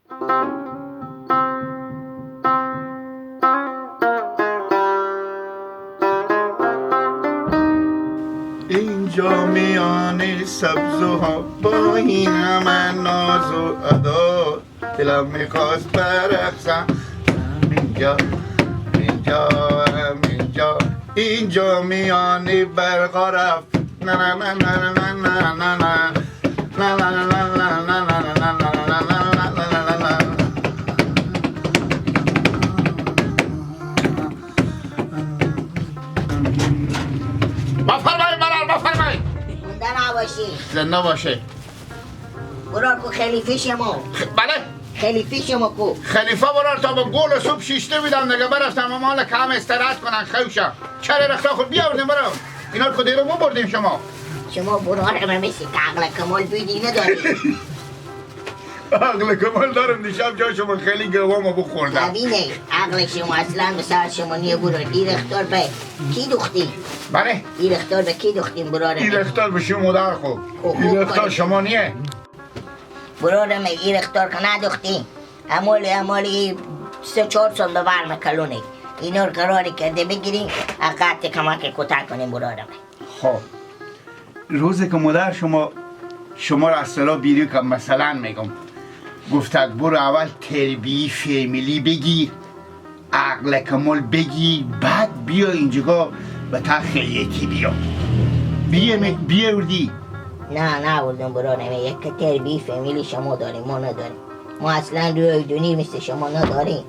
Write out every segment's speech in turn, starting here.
اینجا میان سبز و ها با این همه ناز و ادا، دلم میخواست برقصم. اینجا اینجا اینجا اینجا میان برقا رفت. نه نه نه نه نه نه نه نه نه نه نه نه نه نه نه نه نه نه نه. بفرمایید مرال، بفرمایید. زنده نباشی. زنده باشه. برار کو خلیفه شما. بله؟ خلیفه شما کو. خلیفه برار تا با گل صبح شیشته بیدم دیگه، برفتم مال کم استراحت کنن خوشم. چرا رختا خود بیاوردیم برام. اینا رو خود رو بردیم شما. شما برار من مثل که عقل کمال بیدی نداری. عقل کمال دارم، دیشب جا شما خیلی گوامو بخوردم. ببینه عقل شما اصلا به سر شما نیه برار. این رختار به کی دوختی؟ بله؟ این رختار به کی دوختیم برارم؟ این رختار به شما مادر خوب. این رختار شما نیه؟ برارم این رختار که ندوختیم. امالی 3-4 سال به برم کلونه. اینا رو قراری کرده بگیریم قطع کمک کتک کنیم برارم. خب روزی که مادر شما رو از سلا بیری که مثلا میگم گفتد برو اول تربیه فامیلی بگیر، عقل کمال بگیر، بعد بیا اینجا به تا خیلیتی بیا بیاوردی. نه نه بردم برارم، یک تربیه فامیلی شما داریم ما نداریم. ما اصلا روی دونی مثل شما نداریم.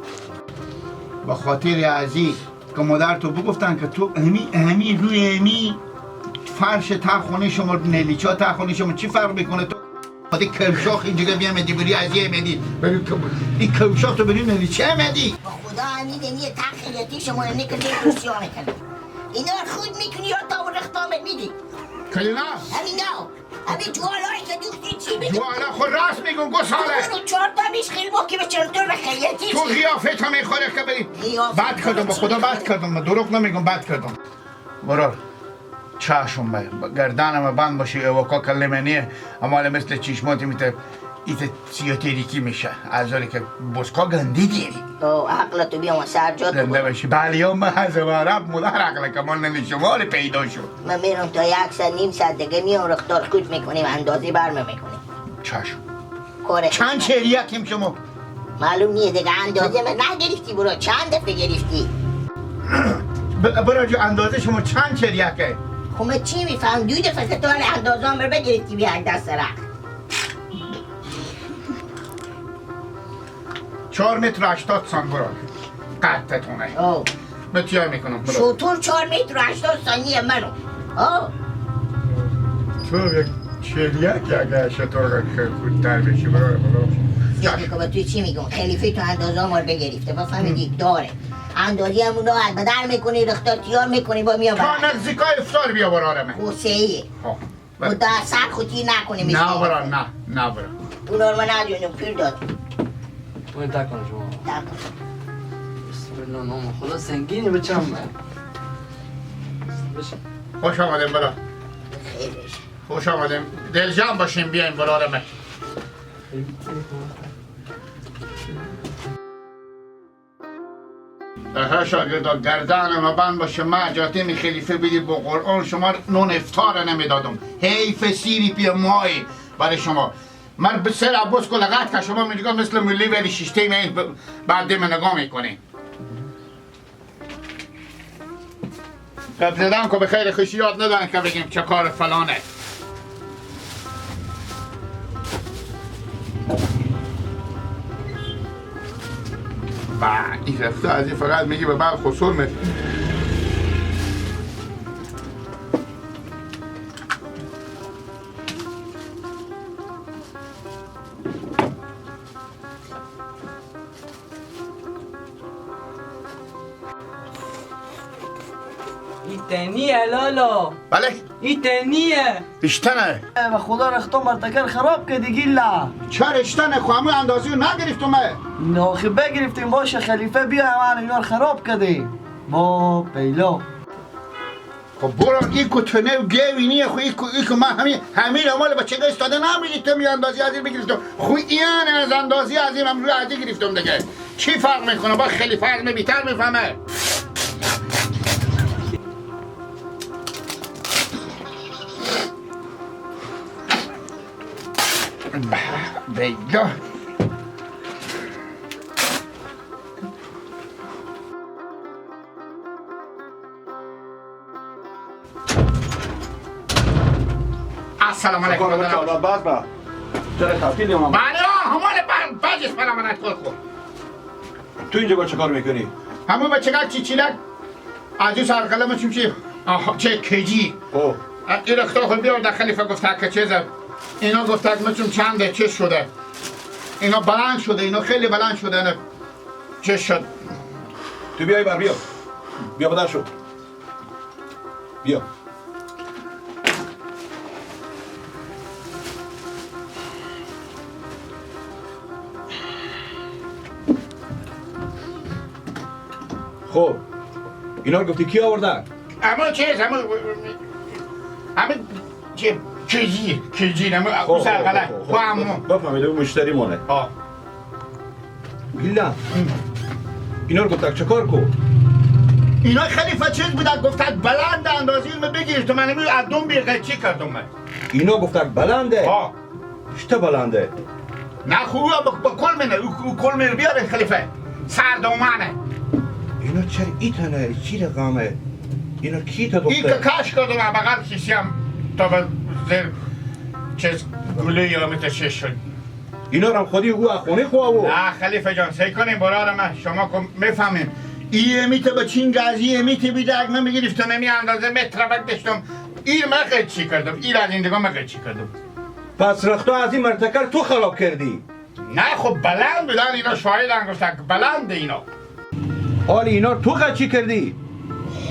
به خاطر عزیز که مادر تو بگفتن که تو همی روی همی فرش تا خونه شما نلیچا تا خونه شما چی فرق میکنه؟ تو خود کوشاخ اینجا بیامدی بری از یه مدی این کوشاخ تو بری نلیچه مدی. خدا همین نیه تا خیلیتی شما رو نکرده روسیا میکنه. اینا خود میکنی یا تا رختامت میدی؟ کلینا همینا همین جوالایی که دوختی چی میگی؟ جوالا خود راست میگم گساله. تو 4 تا میش خیلی با که به چرتور به خیلیتی تو قیافه تا میخوره که بری. بد کردم به خدا، بد کردم، دروغ نمیگم، بد کردم. برار چشم گردنم بند باشه اواکا کلمنیه اما مثل چشماتی میته ایت سیاتریکی میشه از که بسکا گندی دیری. او عقل تو بیام سر جا زنده باشی. بله یا من از عرب مادر عقل کمال نمی شما پیدا شد. من میرم تا 1 ساعت نیم ساعت دیگه میام رختار خود میکنیم اندازه برمه میکنیم. چشم چند چریکیم شما؟ معلوم نیه دیگه اندازه من نگرفتی برو. چند دفعه گرفتی؟ برو جو اندازه شما چند چریکه؟ خب من چی میفهم؟ 2 دفعه که تو اندازه هم رو بگرفتی بیا دست رخت. 4 متر 80 سان برو قدتونه. او من تیار میکنم برو. شطور 4 متر 80 ثانیه منو. او تو یک چریک اگه شطور خودتر بشی برو برو. که توی چی میگم؟ خلیفه تو اندازه هم رو بگرفته بفهمیدی داره اندازه هم اونو بدر میکنی رختار تیار میکنی با میام تا نزدیکای افطار بیا برارمه. خوسهیه خب دا سر خودی نکنی نه برار نه نه برار اونا رو من ندونم پیر داد. باید تکنم شما تکن. بسم الله نام خدا سنگینی بچم من. خوش آمدیم برار. خیلی خوش آمدیم. دلجان باشیم بیایم برارمه. ها شاگردا گردنم بند باشه من جاتین خلیفه بیدی با قرآن شما نون افطار نمیدادم. حیف سیری پی مای برای شما. من به سر عباس که لغت که شما میگم مثل ملی ولی شیشته می بعد من نگاه میکنی. قبل که به خیر خوشی یاد ندارن که بگیم چه کار فلانه. با این رفته از این فقط میگی به بر خسور میشه. ایتنیه لالا. بله؟ ایتنیه. اشتنه. و خدا رختم مرتکر خراب کردی گیلا. چرا اشتنه؟ خب همون اندازه رو نگرفتم. نه آخه بگرفتیم باشه خلیفه بیا من اینا رو خراب کردی. با پیلا. خب برو این کتونه و گوینیه. خب این که من همین مال بچگاه استاده نمیدی تو میاندازی از این بگیرفتم. خب این از اندازی از این هم روی از این گرفتم دیگه. چی فرق میکنه؟ با خیلی فرق بیتر میفهمه. بیگا السلام علیکم. باز با چرا تعطیل ما؟ بله همون باز سلام علیکم. تو اینجا با چه کار میکنی؟ همون بچگاه چیچیلک از اون سرقلم چیم چی چه کجی خب این رختا خود بیار در خلیفه گفته که چیزه اینا گفته که مثل چنده چه شده اینا بلند شده، اینا خیلی بلند شده، نه چه شد. تو بیای بر بیا بیا بدر شو بیا. خب اینا رو گفتی کی آوردن؟ اما چیز اما چه کیجی نمو اون سرقله خب امو بفهمیده اون مشتری مونه. بیلا اینا رو گفت چه کار کو؟ اینا خلیفه چیز بودن گفتن بلند اندازی اینو بگیر تو من از دوم بیرقه چی کردم من؟ اینا گفتن بلنده؟ چطور بلنده؟ نه خوب با کل منه او کل منه بیاره خلیفه سردومانه. اینا چرا ایتنه چی رقمه؟ اینا کی تا دختر؟ این که کش کردم بغل کشیم تا به زیر چیز گلوی یا متشه شد. اینا رو هم خودی او از خونه خواه و نه خلیفه جان سعی کنیم برار من شما که میفهمیم ایه میته با چین گازیه میته بیده اگه من بگیرفتم نمی اندازه متر بک داشتم این من خیلی چی کردم این از این دیگه من خیلی چی کردم. پس رختا از این مرتکر تو خراب کردی؟ نه خب بلند بودن اینا شاهدن گفتن بلند اینا. حال اینا تو چی کردی؟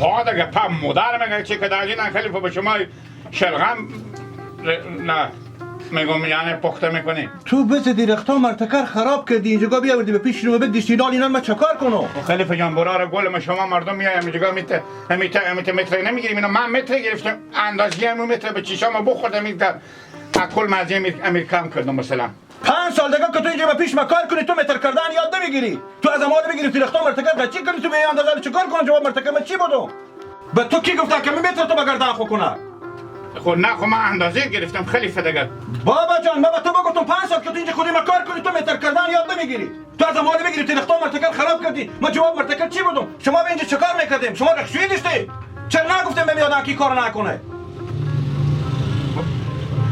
ها دیگه پا مادر میگه چی که از این خلیفه به شما شلغم نه میگم یعنی پخته میکنی تو بزدی رختا مرتکر خراب کردی اینجا بیاوردی به پیش رو بدیش اینا اینا من چکار کنم؟ خلیفه جان برار گل ما شما مردم میایم اینجا میته میته میته متر نمیگیریم اینا من متر گرفتم اندازی هم متر به چشام بخوردم این کل مزه امیر کم کردم مثلا 5 سال دیگه که تو اینجا به پیش ما کار کنی تو متر کردن یاد نمیگیری. تو از امال بگیری تو رختا مرتکر چی کنی تو به اندازه چیکار کنم جواب مرتکر من چی بودم؟ به تو کی گفته که متر تو بگردن خو کنه؟ خب نه خب من اندازه گرفتم خلیفه دیگه. بابا جان من به تو بگفتم 5 سال که تو اینجا خودی ما کار کنی تو متر کردن یاد نمیگیری. تو از امال بگیری تو رختا مرتکر خراب کردی. من جواب مرتکر چی بودم؟ شما به اینجا چیکار میکردیم؟ شما رخشویی داشتی؟ چرا نگفتم به میادن کی کارو نکنه؟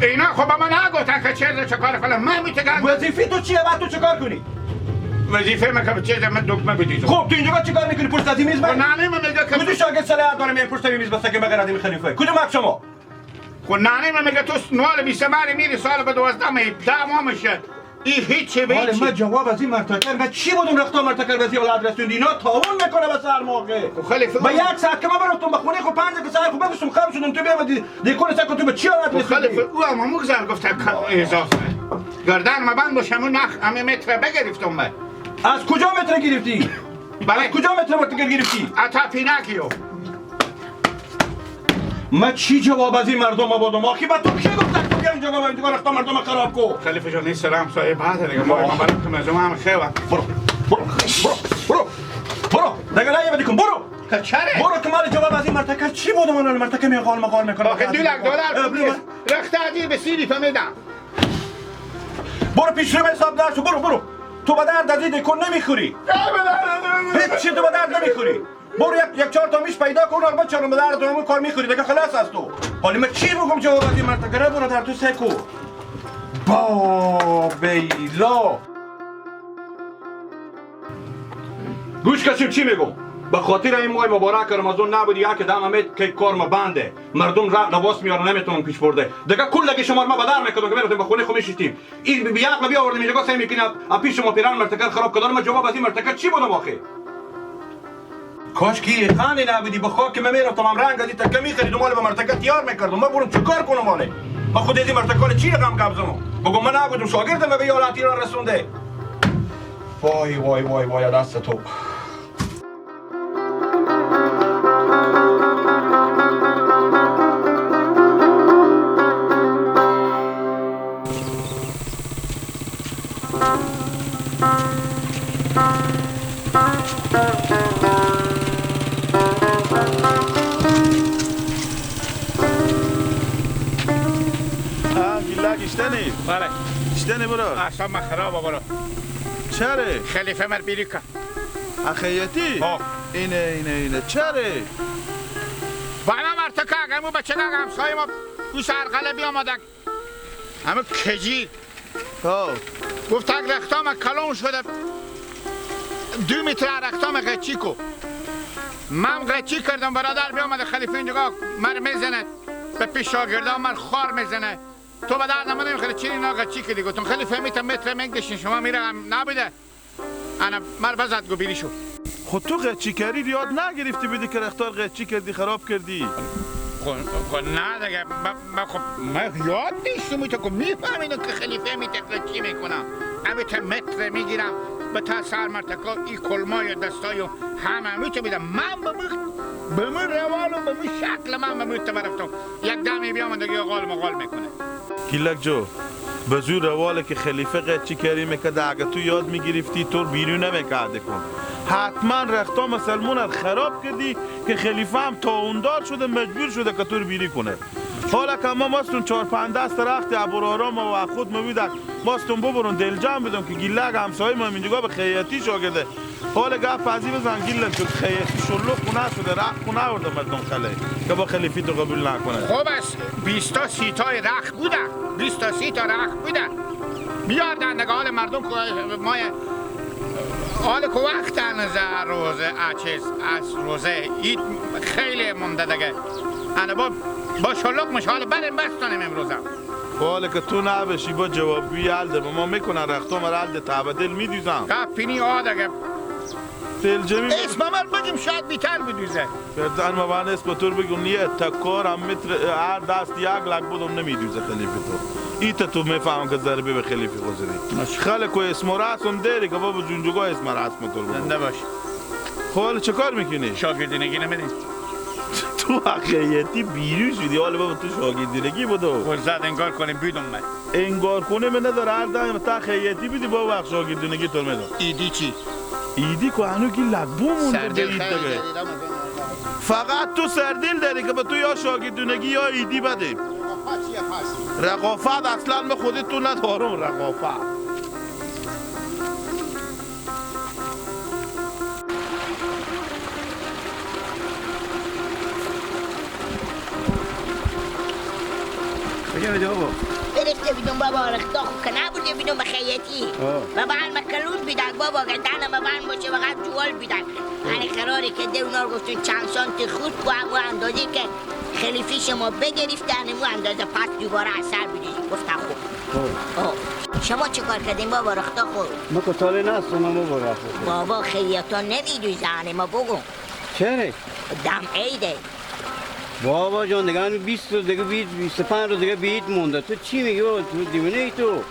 اینا خب به من نگفتن که چیز چه کار کنم من میتونم. وظیفه تو چیه؟ بعد تو چیکار کنی؟ وظیفه من که چیز من دکمه بدیزم. خب تو اینجا چیکار میکنی پشت از میز؟ من نه من میگه کدوم شاگرد صلاحیت داره میای پشت میز بسته که بغیر از این خلیفه کدوم حق شما؟ خب نه من میگه تو نوال 20 میری سال به 12 می 10 ماه میشه این هیچ به هیچ. من جواب از این مرتکر من چی بودم رختا مرتکر بزی اولاد رسوند اینا تاون میکنه به سر موقع. خب خلیفه با یک ساعت که من برفتم به خونه خب 5 دقیقه سر خب بگوشم خراب شدم تو بیا دیکون سر تو به چی اولاد رسوندی؟ خلیفه او هم همون زن گفت اضافه گردن ما بند باشم اون نخ همه متر بگرفتم من. از کجا متر گرفتی؟ بله کجا متر مرتکر گرفتی؟ عطا پیناکیو. من چی جواب از این مردم آوردم؟ آخی با تو کی گفت تو بیا اینجا با اینجا رختا مردم خراب کو؟ خلیفه جان این سلام صاحب بعد دیگه ما برم که هم خیلی برو برو برو برو برو دیگه نه بدی کن برو چرا برو که مال جواب از این مرتکر چی بودم؟ من مرتکر می قال مقال میکنم. آخه 2 لک دلار رختا از به سیری فهمیدم. برو پیش رو حساب دار برو برو تو به درد از این کن نمیخوری. هیچ تو به درد نمیخوری. برو یک 4 تا میش پیدا کن و بچارم به درد تو کار میخوری دیگه خلاص از تو. حالا من چی بگم جواب از این مرتکره؟ برو در تو سکو با بیلا گوش کشیم چی میگم. به خاطر این ماه مبارک رمضان نبودی یک دم امید که کار ما بنده مردم را لباس میارن نمیتونن پیش برده دیگه کلگی شما ما بدر میکردم که میرفتیم به خونه خو میشستیم این بی عقل بیاوردیم اینجا سعی میکنیم پیش ما پیران مرتکر خراب کردن. ما جواب از این مرتکر چی بودم آخه؟ کاش که خانه نبودی به خاک من میرفتم هم رنگ از این تکه میخریدم مال به مرتکه تیار میکردم. من برم چیکار کنم ماله؟ من خود از این مرتکه چی رقم قبضم بگم من نبودم شاگردم به یالت ایران رسونده. وای وای وای وای دست تو. گیلک بله اشتنی برو اصلا من خرابه برو. چره؟ خلیفه مر بیری که اخیتی؟ اینه اینه اینه چره؟ بانا مرتکه اگه بچه که همسایه ما تو سرقله بیامده همه کجی گفت اگ رختام کلون شده 2 متر رختام قچی کو. من قچی کردم برادر بیامده خلیفه اینجا مر میزنه به پیش شاگردان مر خار میزنه. تو به درد من نمیخوره چی اینا قچی کردی؟ گفتم خلیفه میتم متر میگدشین شما میره نبوده انا مر بزد گو بیری شو. خود تو قچی کردی یاد نگرفتی بدی که رختار قچی کردی خراب کردی. خب نه دیگه من خب من یاد نیستم تو که میفهمیدم که خلیفه میته قچی میکنم امیت متر میگیرم به تا سر مرتکا ای کلمای دستای و همه همیت میدم. من به من روال و به من شکل من به من تبرفتم یک دمی بیام دیگه قال مقال میکنه. گیلک جو به زور رواله که خلیفه قچی کردی میکرده اگه تو یاد میگرفتی تو بیرون نمیکرده کن. حتما رختا مسلمون خراب کردی که خلیفه هم تاوندار شده مجبور شده که تو رو بیری کنه. حالا که ما ماستون 4-5 دست رخت ابرارام و خود مویدک ماستون ببرون دلجام بدم که گیلک همسایه ما اینجا به خیاطی شاگرده. حالا گپ ازی بزن گیلک که خیاطی شلوغ خونه شده رخت خونه آورده مردم خله که با خلیفی تو قبول نکنه. خب از 20 تا 30 تا رخت بوده 20 تا 30 تا رخت بوده بیاردن دیگه. حال مردم ما حال که وقت از روزه چیز از روزه اید خیلی مونده دیگه. انا با شلوغ مش حال بریم بستانیم امروزم. حالا که تو نبشی با جوابگویی الده با ما میکنن رختم را الده تبدل میدوزم. قپینی ها دیگه دلجمی اسم من بگیم شاید بیتر بدوزه. بردن ما من اسم تو بگم نیه تکار هم متر هر دست یک لک بودم نمیدوزه خلیفه تو. ایت تو میفهم که ضربه به خلیفه خوزدی. خاله کو اسم و رسم داری که بابا جونجوگا اسم رسم تو بگم. زنده باش. حالا چه کار میکنی؟ شاگردینگی نمیدی؟ تو حقیقتی بیرون شدی حالا بابا تو شاگردینگی بودو. خود زد انگار کنی بیدم من. انگار کنه من نداره هر دم تا خیاطی بیدی با وقت شاگردینگی تو میدم. ایدی چی؟ ایدی که هنو که لبو مونده به اید دیگه. فقط تو سردیل داری که به تو یا شاگردونگی یا ایدی بدیم. رقافت اصلا به خودت تو ندارم رقافت. کجا میدی بابا؟ برفته بیدون بابا رختا خوب که نبوده بیدون به خیاطی بابا هر مکلون بیدک بابا گردن بابا باشه فقط جوال بیدک هر قراری که ده اونا رو گفتون چند سانتی خود کو همو اندازه که خلیفی شما بگرفتن امو اندازه پس دوباره اثر بدید. گفتم خوب. شما چه کار کردین بابا رختا خوب؟ ما که تاله نستونم بابا رختا بابا خیاطا نمیدوزن ما بگو چرا؟ دم عیده بابا جان دیگه 20 روز دیگه 25 روز دیگه بیت مونده. تو چی میگی بابا؟ تو دیوونه ای تو.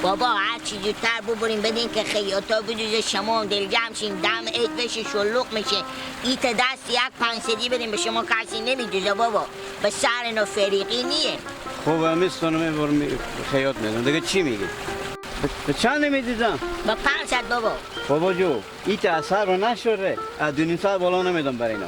بابا هر چی زودتر ببریم بدین که خیاطا بدوزه شما هم دلجم شین دم عید بشه شلوغ میشه. ایت دست یک 500 بدیم به شما کسی نمیدوزه بابا. به سر نو فریقی نیه. خب همیستانو میبرم خیاط میدم دیگه چی میگی؟ به چند نمیدیدم؟ با 500 بابا. بابا جو ایت اثر رو نشوره از 2.5 ساعت بالا نمیدم برای اینا.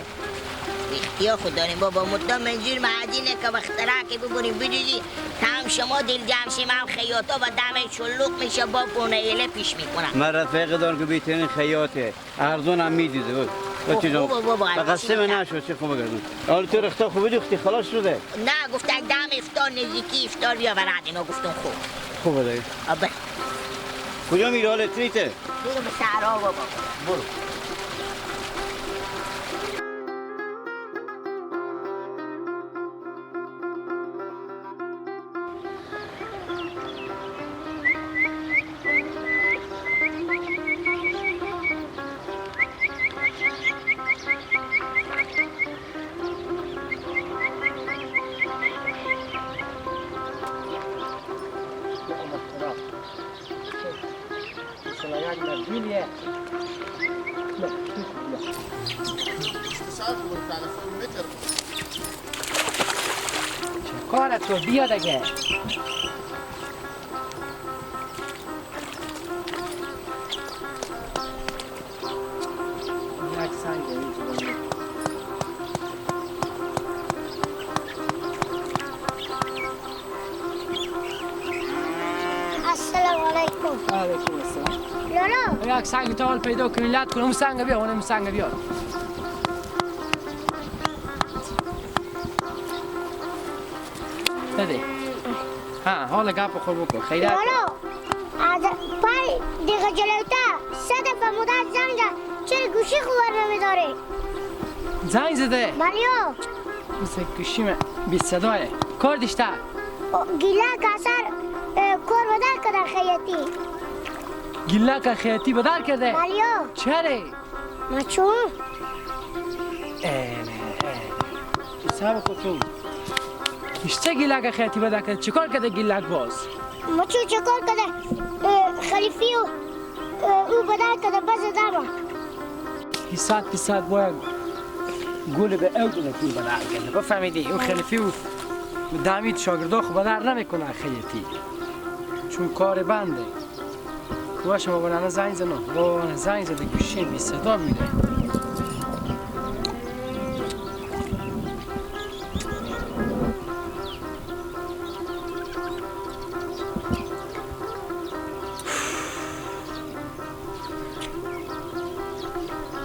اختیار خود داریم بابا مدام منظور معدینه که وقت که ببریم بدوزی هم شما دل جمع شیم هم خیاطا و دم شلوغ میشه با پونه ایله پیش میکنم. من رفیق دارم که بیترین خیاطه ارزون هم میدیده بود. خوبه بابا قسم نشد چه خوبه گردون. آره تو رختا خوبه دوختی خلاص شده؟ نه گفت دم افطار نزدیکی افطار بیا برد اینا گفتم خوب. خوبه دیگه. آبه کجا میری حالت تریته؟ برو به صحرا بابا. برو. کار تو بیا دیگه. علیکم السلام. لالا یک سنگ تا حال پیدا کنی لط کنم، اون سنگ بیا، اونم سنگ بیا. بده. ها حالا گپ خور بکن. خیرات. لالا از پای دیگه جلوتا سه دفعه مدت زنگ زد، چرا گوشی خبر نمیداره؟ زنگ زده؟ بله. مثل گوشی بی صداه. کار داشته؟ گیله کسر کار بدر کرده خیاطی. گیله که خیاطی بدر کرده؟ بله. چرا؟ ما چون؟ نه صبر کن. چه گیله که خیاطی بدر کرده؟ چیکار کرده گیلک باز؟ ما چون چیکار کرده؟ خلیفی و او بدر کرده بز دامه. 100% باید گل به او دونه که بدر کرده. بفهمیدی؟ اون خلیفی و دمید شاگردا خو بدر نمیکنه خیاطی، چون کار بنده. باشه بابا ننه زنگ زنم. بابا زنگ زده گوشی بی صدا میره.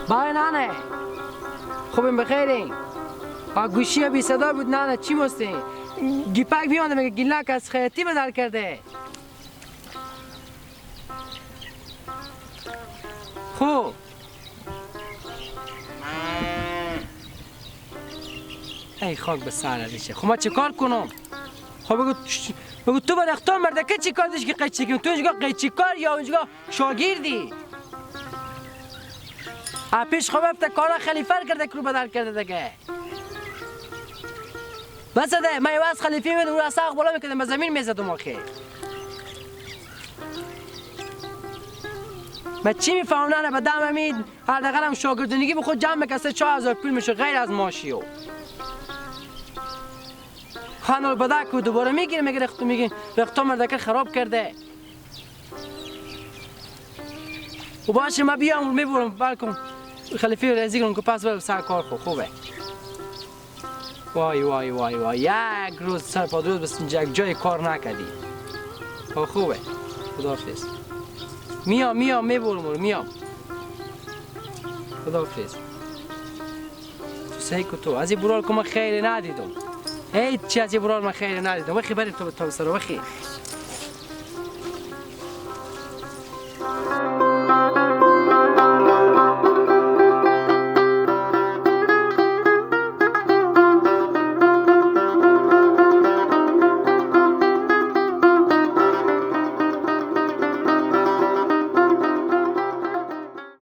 بای ننه خوبیم بخیرین. گوشی بی صدا بود ننه چی مستین؟ گیپک بیانده میگه گیلک از خیاطی بدل کرده. خب ای خاک به سر ریشه. خب ما چه کار کنم؟ خب بگو تو به رختان مرده که چی کار داشتی که قیچی کنی؟ تو اینجا قیچی کار یا اونجا شاگردی؟ پیش خب افته کارا خلیفه کرده که رو بدل کرده دیگه. بس ده من یه وقت خلیفه میدم اون را ساق بالا میکردم به زمین میزدم. آخه من چی میفهمم؟ نه به دم امید حداقل هم شاگردونگی به خود جمع میکسه 4000 پول میشه غیر از ماشیو. خانو بدک و دوباره میگیره میگه رختو میگه رختو مردکه خراب کرده. و باشه من بیام میبرم بلکم خلیفه رزی کنم که پس برم سر کار. خوبه. وای وای وای وای یک روز سر پا روز بس یک جای کار نکردی. خوبه. خداحافظ. میام میام میبرم میام. خداحافظ. تو سعی کو تو از این برال که من خیلی ندیدم. هیچ چی از این برال من خیلی ندیدم. وخی بریم تو سر وخی.